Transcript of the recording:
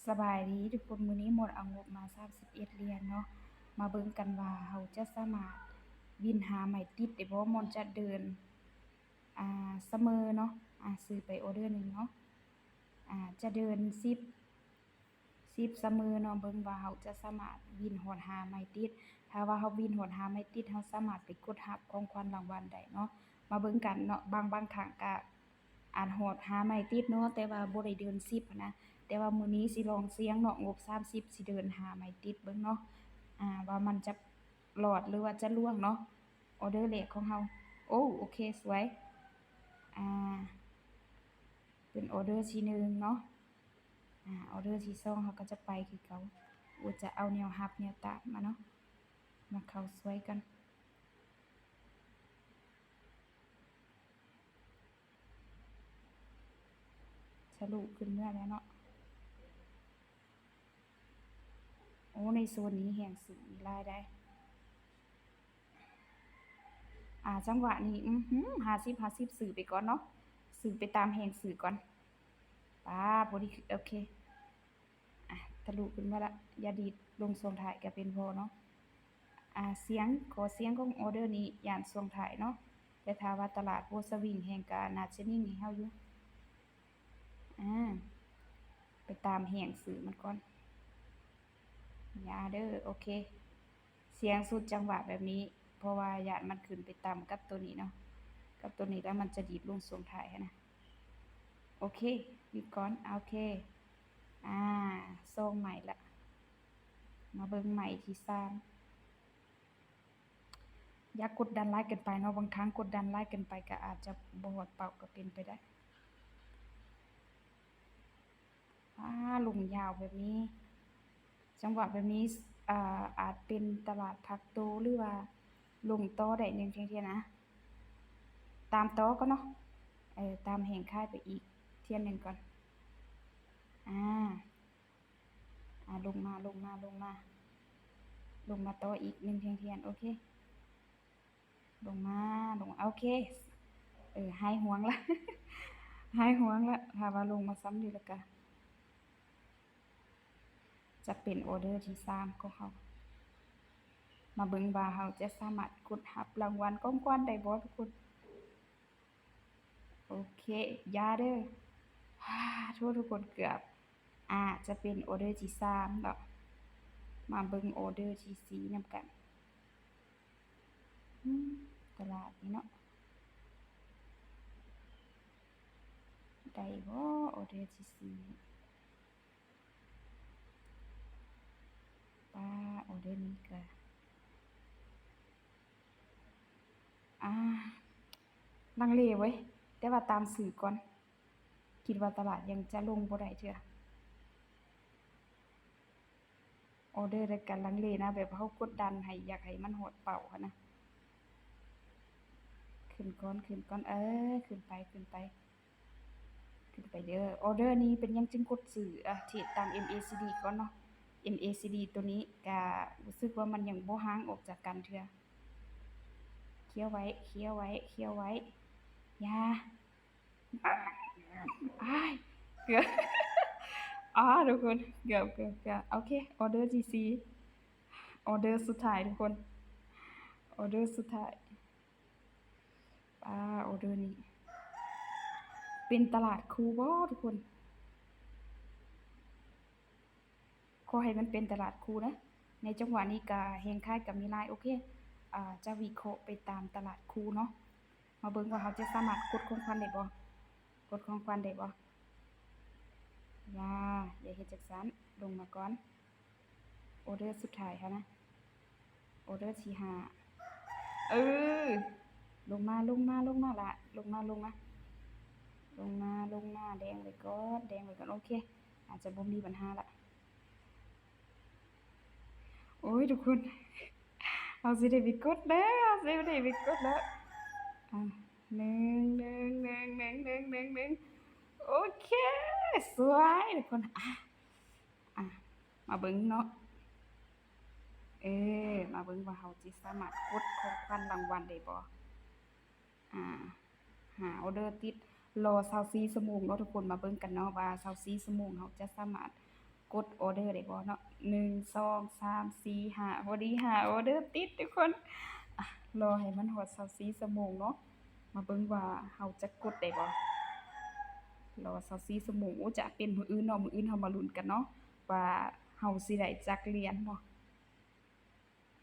ສະບາຍດີທຸກຄົນ, ມື້ນີ້ມົນເອົາງົບມາສາມສິບເອັດຫຼຽນເນາະ. ມາເບິ່ງກັນວ່າເຮົາຈະສາມາດວິນຫາໄມ້ຕິດໄດ້ບໍ່? ມົນຈະເດີນ ອ່າ ສະເໝີເນາະ, ອ່າ ຊື້ໄປອໍເດີໜຶ່ງເນາະ, ອ່າ ຈະເດີນສິບ ສິບສະເໝີເນາະ. ເບິ່ງວ່າເຮົາຈະສາມາດວິນຮອດຫາໄມ້ຕິດ. ຖ້າວ່າເຮົາວິນຮອດຫາໄມ້ຕິດ, ເຮົາສາມາດໄປກົດຮັບຂອງຂວັນລາງວັນໄດ້ເນາະ. ມາເບິ່ງກັນເນາະ, ບາງ ບາງຄັ້ງກະ ອາດຮອດຫາໄມ້ຕິດເນາະ, ແຕ່ວ່າບໍ່ໄດ້ເດີນສິບຫັ້ນນະ. ແຕ່ວ່າມື້ນີ້ຊິລອງສ່ຽງເນາະ, ງົບສາມສິບ ຊິເດີນຫາໄມ້ຕິດເບິ່ງເນາະ, ອ່າ ວ່າມັນຈະລອດ ຫຼືວ່າຈະລ່ວງເນາະ. ອໍເດີແລກຂອງເຮົາ. ໂອ້ ໂອເຄ ສວຍ. ອ່າ ເປັນອໍເດີທີໜຶ່ງເນາະ. ອ່າ ອໍເດີທີສອງເຮົາກໍຈະໄປຄືເກົ່າ. ໂອ້ ຈະເອົາແນວຮັບແນວຕາມມາເນາະ, ມາເຂົ້າສວຍກັນ. ທະລຸຂຶ້ນເມືອແລ້ວເນາະ. ໂອ້ ໃນໂຊນນີ້ແຮງສູງຫຼາຍໃດ໋. ອ່າ ຈັງຫວະນີ້ ອືຫື ຫ້າສິບ ຫ້າສິບ ຊື້ໄປກ່ອນເນາະ, ຊື້ໄປຕາມແຮງຊື້ກ່ອນ. ປາ ພໍດີ ໂອເຄ. ອ່ະ ທະລຸຂຶ້ນມາລະ, ຢ່າດີດລົງຊ່ວງທ້າຍກະເປັນພໍເນາະ. ອ່າ ສ່ຽງ ຂໍສ່ຽງຂອງອໍເດີນີ້ຢ້ານຊ່ວງທ້າຍເນາະ, ແຕ່ຖ້າວ່າຕະຫຼາດບໍ່ສະວິງແຮງກະໜ້າຈະນິ່ງໃຫ້ເຮົາຢູ່. ອ່າ ໄປຕາມແຮງຊື້ມັນກ່ອນ. ຢ່າເດີ. ໂອເຄ. ສ່ຽງສຸດຈັງຫວະແບບນີ້ ເພາະວ່າຢ້ານມັນຂຶ້ນໄປຕ່ຳກັບໂຕນີ້ເນາະ, ກັບໂຕນີ້ແລ້ວມັນຈະດີດລົງຊ່ວງທ້າຍຫັ້ນນະ. ໂອເຄ ຢຸດກ່ອນ. ໂອເຄ ອ່າ ສອງໄມ້ລະ. ມາເບິ່ງໄມ້ທີສາມ. ຢ່າກົດດັນຫຼາຍເກີນໄປເນາະ, ບາງຄັ້ງກົດດັນຫຼາຍເກີນໄປກໍອາດຈະບໍ່ຮອດເປົ້າກໍເປັນໄປໄດ້. ອ່າ ລົງຍາວແບບນີ້, ຈັງຫວະແບບນີ້ ອ່າ ອາດເປັນຕະຫຼາດພັກໂຕ ຫຼືວ່າລົງຕໍ່ໄດ້ໜຶ່ງເທື່ອນະ. ຕາມຕໍ່ກ່ອນເນາະ, ເອີ ຕາມແຮງຂາຍໄປອີກເທື່ອນໜຶ່ງກ່ອນ. ອ່າ ອ່າ ລົງມາ ລົງມາ ລົງມາ ລົງມາຕໍ່ອີກໜຶ່ງເທື່ອນ. ໂອເຄ. ລົງມາ ລົງ ໂອເຄ ເອີ ຫາຍຫ່ວງລະ ຫາຍຫ່ວງລະ. ຖ້າວ່າລົງມາສ່ຳນີ້ລະກະ ຈະເປັນອໍເດີທີສາມຂອງເຮົາ. ມາເບິ່ງວ່າເຮົາຈະສາມາດກົດຮັບລາງວັນຂອງຂວັນໄດ້ບໍ່ທຸກຄົນ. ໂອເຄ ຢ່າເດີ. ໂທດທຸກຄົນ ເກືອບ ອາດຈະເປັນອໍເດີທີສາມເນາະ. ມາເບິ່ງອໍເດີທີສີ່ນຳກັນ. ອືມ ຕະຫຼາດນີ້ເນາະ ໄດ້ບໍ່ ອໍເດີທີສີ່? ປາ ອໍເດີນີ້ກະ ອ່າ ລັງເລເວີຍ, ແຕ່ວ່າຕາມຊື້ກ່ອນ. ຄິດວ່າຕະຫຼາດຍັງຈະລົງບໍ່ໄດ້ເທື່ອ. ອໍເດີແລ້ວກໍລັງເລນະ, ແບບເຮົາກົດດັນໃຫ້ ຢາກໃຫ້ມັນຮອດເປົ້າຫັ້ນນະ. ຂຶ້ນກ່ອນ ຂຶ້ນກ່ອນ ເອີ ຂຶ້ນໄປ ຂຶ້ນໄປ ຂຶ້ນໄປເດີ. ອໍເດີນີ້ເປັນຫຍັງຈຶ່ງກົດຊື້ ອາ ເທຣດຕາມເອັມເອຊີດີກ່ອນເນາະ. ເອັມເອຊີດີໂຕນີ້ກະຮູ້ສຶກວ່າມັນຍັງບໍ່ຫ່າງອອກຈາກກັນເທື່ອ. ຄຽວໄວ້ ຄຽວໄວ້ ຄຽວໄວ້ ຢ່າ ອ້າຍ ເກືອບ ອ້າ ທຸກຄົນ ເກືອບ ເກືອບ ເກືອບ. ໂອເຄ ອໍເດີທີສີ່ ອໍເດີສຸດທ້າຍທຸກຄົນ ອໍເດີສຸດທ້າຍ. ປ້າ ອໍເດີນີ້ ເປັນຕະຫຼາດຄູ່ບໍ່ທຸກຄົນ? ຂໍໃຫ້ມັນເປັນຕະຫຼາດຄູ່ເດີ. ໃນຈັງຫວະນີ້ກະແຮງຂາຍກະມີຫຼາຍ. ໂອເຄ ອາ ຈະວິເຄາະໄປຕາມຕະຫຼາດຄູ່ເນາະ. ມາເບິ່ງວ່າເຮົາຈະສາມາດກົດຂອງຂວັນໄດ້ບໍ່? ກົດຂອງຂວັນໄດ້ບໍ່? ຢ່າ ຢ່າເຮັດຈັ່ງຊັ້ນ. ລົງມາກ່ອນ. ອໍເດີສຸດທ້າຍຫັ້ນນະ ອໍເດີທີຫ້າ. ເອີ ລົງມາ ລົງມາ ລົງມາລະ ລົງມາ ລົງມາ ລົງມາ ລົງມາ. ແດງໄວ້ກ່ອນ ແດງໄວ້ກ່ອນ. ໂອເຄ ອາດຈະບໍ່ມີບັນຫາລະ. ໂອ້ຍ ທຸກຄົນ ເຮົາຊິໄດ້ໄປກົດແລ້ວ ເຮົາຊິໄດ້ໄປກົດແລ້ວ. ອ່າ ໜຶ່ງ ໜຶ່ງ ໜຶ່ງ ໜຶ່ງ ໜຶ່ງ ໜຶ່ງ ໜຶ່ງ. ໂອເຄ ສວຍທຸກຄົນ. ອ່າ ອ່າ ມາເບິ່ງເນາະ ເອີ ມາເບິ່ງວ່າເຮົາຊິສາມາດກົດຂອງຂວັນລາງວັນໄດ້ບໍ່? ອ່າ ຫ້າອໍເດີຕິດ ລໍຊາວສີ່ຊົ່ວໂມງເນາະທຸກຄົນ. ມາເບິ່ງກັນເນາະວ່າຊາວສີ່ຊົ່ວໂມງເຮົາຈະສາມາດ ກົດອໍເດີໄດ້ບໍ່ເນາະ ໜຶ່ງ ສອງ ສາມ ສີ່ ຫ້າ ພໍດີຫ້າອໍເດີຕິດທຸກຄົນ. ອ່ະ ລໍໃຫ້ມັນຮອດຊາວສີ່ຊົ່ວໂມງເນາະ ມາເບິ່ງວ່າເຮົາຈະກົດໄດ້ບໍ່ ລໍຊາວສີ່ຊົ່ວໂມງ. ໂອ້ ຈະເປັນມື້ອື່ນເນາະ ມື້ອື່ນເຮົາມາລຸ້ນກັນເນາະ ວ່າເຮົາຊິໄດ້ຈັກຫຼຽນເນາະ.